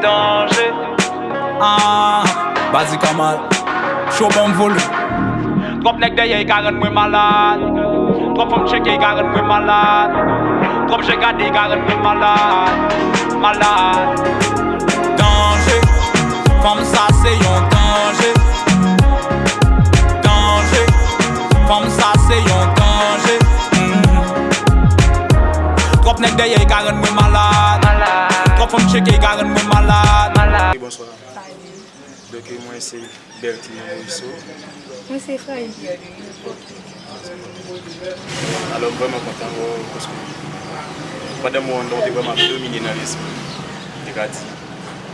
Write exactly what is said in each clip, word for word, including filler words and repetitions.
Danje. Ah, Bazi Kamal. Cho ban m volim. Twòp nèg dèyè, e ka rann mwen malad. Twòp fanm tcheke, e ka rann mwen malad. Twòp je gade, e ka rann mwen malad. Malad. Danje. Fanm sa se yon danje. Danje. Fanm sa se yon danje. Mm. Twòp nèg dèyè, e ka rann mwen malad. Twòp fanm tcheke, e ka rann mwen malad. Wi, bonswa. Donk, mwen se Bertine Morisseau. Mwen se Efraïm Pierre Louis. Alò, m vrèman kontan wè w, paske pandan mwen an, ou te vrèman ap domine nan lespri m, m te ka di.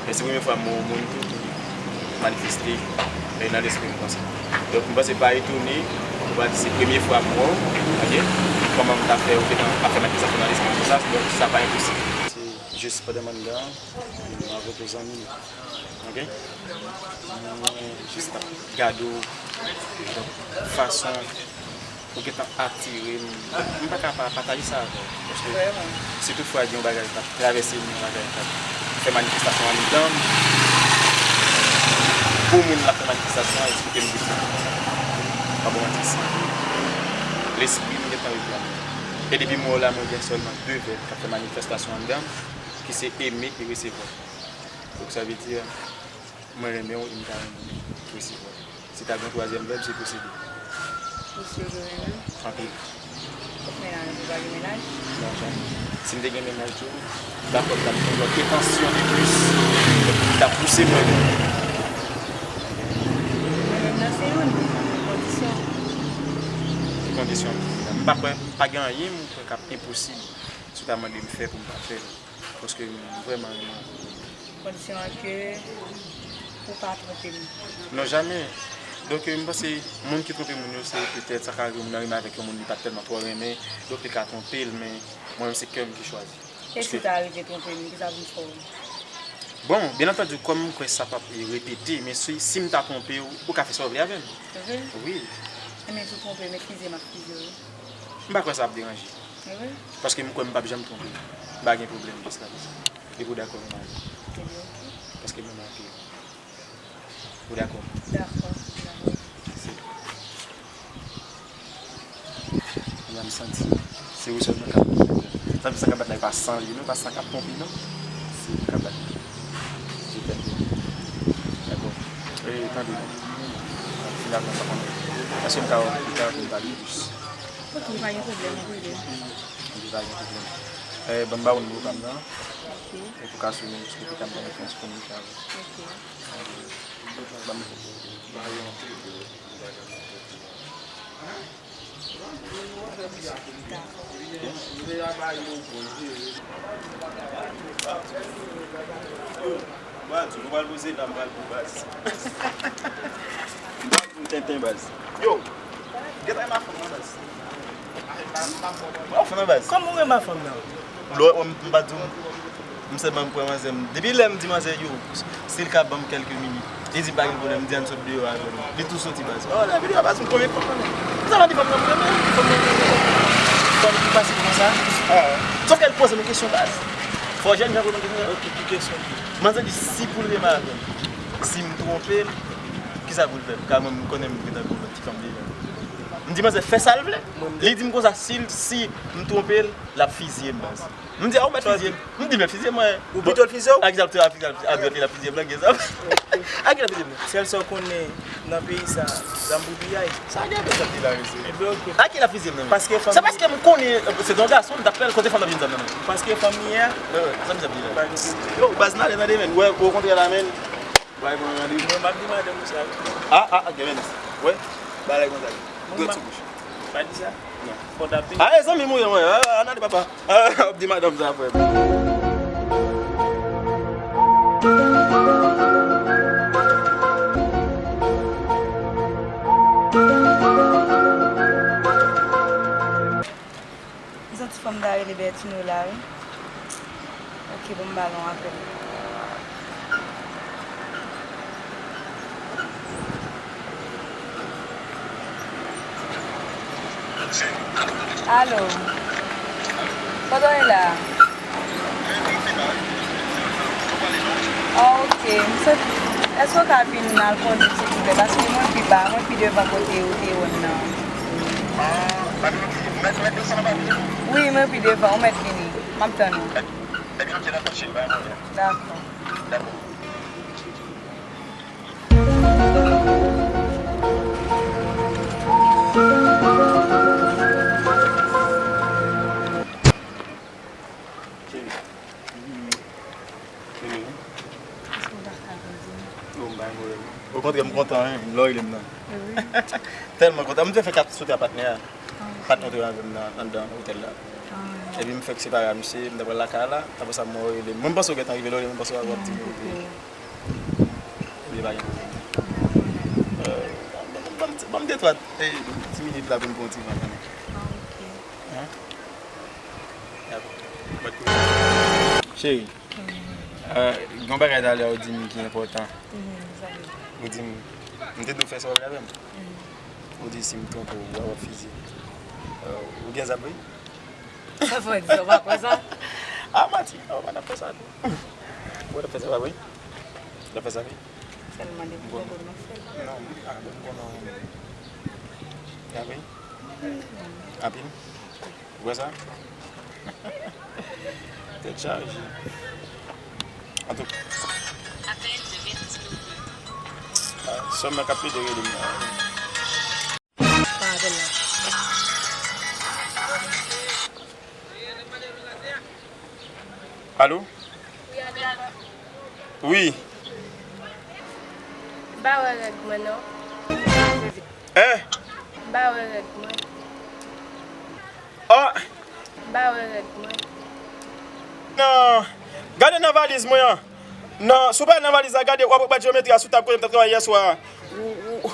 Men se premye fwa m wè yon moun tou ki manifeste, e, nan lespri m konsa. Donk, m panse pa etone, ou va di se premye fwa m wè w, ok? Kòman m ta fè, ou te ap fè manifestasyon nan lespri m konsa, donk, sa pa enposib. Se jis pandan m anndan, m avèk yon zanmi m. Ok? Mwen jis t ap gade w, donk, fason ou gentan atire m. Donk, m pa ka pa pataje sa avè w. Paske si toutfwa gen yon bagay k ap travèse m, yon bagay k ap fè manifestasyon anndan m, pou moun la fè manifestasyon an, eksplike m vit. Pa bon manti, si lespri m gentan reklame. E depi m wè w la, mwen gen sèlman de vèb k ap fè manifestasyon anndan m, ki se eme e resevwa. Donk, sa vle di, mwen renmen w e m ta renmen w resevwa. Si ta gen yon twazyèm vèb, se posede. Mesye, je renmen. Anpil. Mennaj, ou pa gen mennaj? Non, janmen. Si m te gen mennaj tou, dakò, m t ap gen yon lòt etansyon de plis ki t ap pouse mwen. Mwen menm nan se youn, kondisyon. Ki kondisyon? M pa kwè, m pa gen anyen m kwè k ap enposib si w ta mande m fè pou m pa fè l. Paske m vrèman renmen w. Kondisyon an ke ou pa twonpe m. Non, jamè. Donk, m panse moun ki twonpe moun yo, se petèt sa ka rive moun nan renmen avèk yon moun li pa t tèlman twò renmen, donk li ka twonpe l, men mwen menm se kè m ki chwazi. E si w ta rive twonpe m, kisa pou m fè w? Bon, byen antandi, kòm m kwè sa p ap repete, men si, si m ta twonpe w, ou ka fè sa w vle avè m. Se vre? Wi. Ebyen, si w twonpe m, e fize m ap fize w. M pa kwè sa ap deranje. E vre? Paske m kwè m p ap janm twonpe w. M pa gen pwoblèm jiskaprezan. Epi w dakò, m marye. Ebyen, oke. Paske m renmen anpil. Ou dakò? Dakò, dakò. Se. Kounya m santi se ou sèlman k ap twonpe m. Sa vle di sa k ap bat la, e pa san li non, pa san k ap twonpe non. Se ou k ap bat la. Je t'aime bien. Dakò. E, tande non. Finalman, m pa konnen. Èske m ka wè w pita pou n pale plis? Ok, pa gen pwoblèm, m rele. Ok, pa gen pwoblèm. E, ban m ba w nimewo pa m nan. Ok. E pou ka sou nou, paske pita m pa gen chans pou m pale. Ok. Ban m, ban m. Yo, baz, nou pral poze la, m pral pou baz. M pral pou tenten, baz. Yo, gentan e ma fanm nan, baz. Mwen, ou fanm nan, baz. Kòman ou renmen fanm nan? Lò, m, m pa di w, m sèlman m pran manzè m. Depi lè m di manzè, yo, si l ka ban m kèlke minit, li di m pa gen pwoblèm, m di ann sot deyò avè l. Li tou soti, baz. Oh, nan videyo a, baz, m konbyen fanm nan? Sa va di fanm nan, m renmen, fanm nan, fanm ki fasil konsa. Ah. Sòf ke l poze m kesyon, baz. Fò jèn jan poze m kesyon. Ok, ki kesyon? Manzè di si pou l renmen avè m, si m twonpe l, kisa pou l fè? Kòm mwen, m konnen m gentan gen yon lòt ti fanm deja. M di manzè fè sa l vle. Li di m konsa, si, si m twonpe l, l ap fizye m, baz. M di, a, ou mèt fizye m. M di, mèt fizye m, mwen. Ou pito l fizye w? A, kisa l ap fè, a, kisa l ap fizye m, blan, kisa l ap fizye m, blan. A, kisa l ap fizye m, blan. Sèl sa w konnen nan peyi sa, zam pou piyay. Sa gen anpil zam ki la, mesye. Ebyen, oke. A, kisa l ap fizye m, blan? Paske fanm. Se paske m konnen, se yon gason, m t ap fè l, kote fanm nan vin zam nan, men. Paske fanm li ye a. Wi, wi, sa m di, sa m di la. Yo, baz, n ale nan demen. Wè, okontrè la, men. Bay mwen randevou. Mwen, m ap di madanm ou sa, wi. A, a, a, gen menas. Wè, bagay konsa. Dwèt sou bouch. Pa di sa. Non. Fò w tape. A, e zanmi m ou ye, mwen. A, a, n ale, papa. A, w ap di madanm sa, frè m. M santi fanm ta rele Bertino la, wi. Oke, bon, m ba l yon apèl. Alo. Kote w ye la? Ah, ok. M sot, èske w ka vin al kondui, silvouplè? Paske mwen pi ba, mwen pi devan kote ou te wè m nan. Wi, mwen pi devan, ou mèt vini. M ap tann ou. Dakò. Cheri. Cheri. Èske w pa ka rele m? Non, m pa renmen rele. Okontrè, m kontan, hein, lè w rele m nan. Wi. Tèlman kontan. M te fè kat sote a patnè a. Ah, ok. Patnè w te avè m nan, anndan otèl la. Ah. Epi m fèk separe a misye, m t ap pral lakay la, apre sa mwen rele m. Mwen m panse w gentan rive, lè w rele m, mwen panse w ap di m. Non, m koupe. Oubyen pa gen pwoblèm. Euh, ban m, ban m, ban m de twa, eh, ti minit la pou m pran yon ti van kanmenm. Ah, ok. Hein? Cheri, euh, gen yon bagay talè ou di m ki enpòtan. Ou di m, m te di w fè sa w vle avè m. Ou di si m twonpe w, w ap refize. Euh, ou gen zam vre? Sa fè w di sa, w pa kwè sa? Ah, manti, non, w pa t ap fè sa tou. Ou pa t ap fè sa, pa vre? Ou t ap fè sa vre? Sèlman depi lè m fè l. Non, ah, bon, m konnen w renmen m. Anpil? Anpil? Ou wè sa? Tèt chaje. Antouka, ah, sè m nan k ap plede rele m nan. Pa avè l la. Alo? Wi. M pa wè règ mwen non. Hein? M pa wè règ mwen. Oh! M pa wè règ mwen. Non. Gade nan valiz mwen an. Non, si w pa nan valiz la, gade, w ap wè jewomètri a sou tab kote m t ap travay yè swa a. W, w,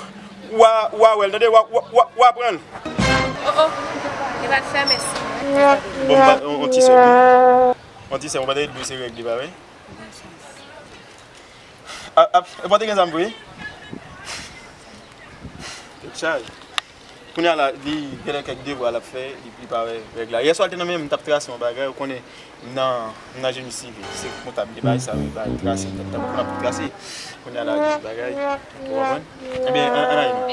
w a, w a wè l, tande, w a, w a, w a, w a pran l. Oh, oh, li pa t fèmen si. Bon, m pa, on, on ti sè, wi. On ti sè, mwen pa te di w se règ li, pa vre? Ap, ap, ou pa te gen zam vre? Tèt chaje. Kounye a la, li genlè kèk devwa l ap fè, li, li pa wè règ la. Yè swa, l te nan men m, m t ap trase yon bagay, ou konnen, m nan, m nan jeni sivil. Se kontab ki bay sa, m bay trase, m t ap, m ap trase. Kounye a la, li bagay, ou konprann? Ebyen, ann, ann ale non.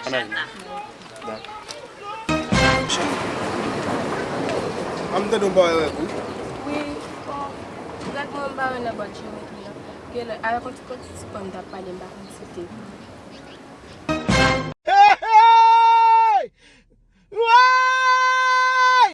Ann ale non. Dakò. An m tande w pa wè règ ou. Wi, bon, règ mwen m pa wè nan bwat jewomètri an. Genlè, avèk yon ti, yon ti, ti pwen m t ap pale, m pa konn si te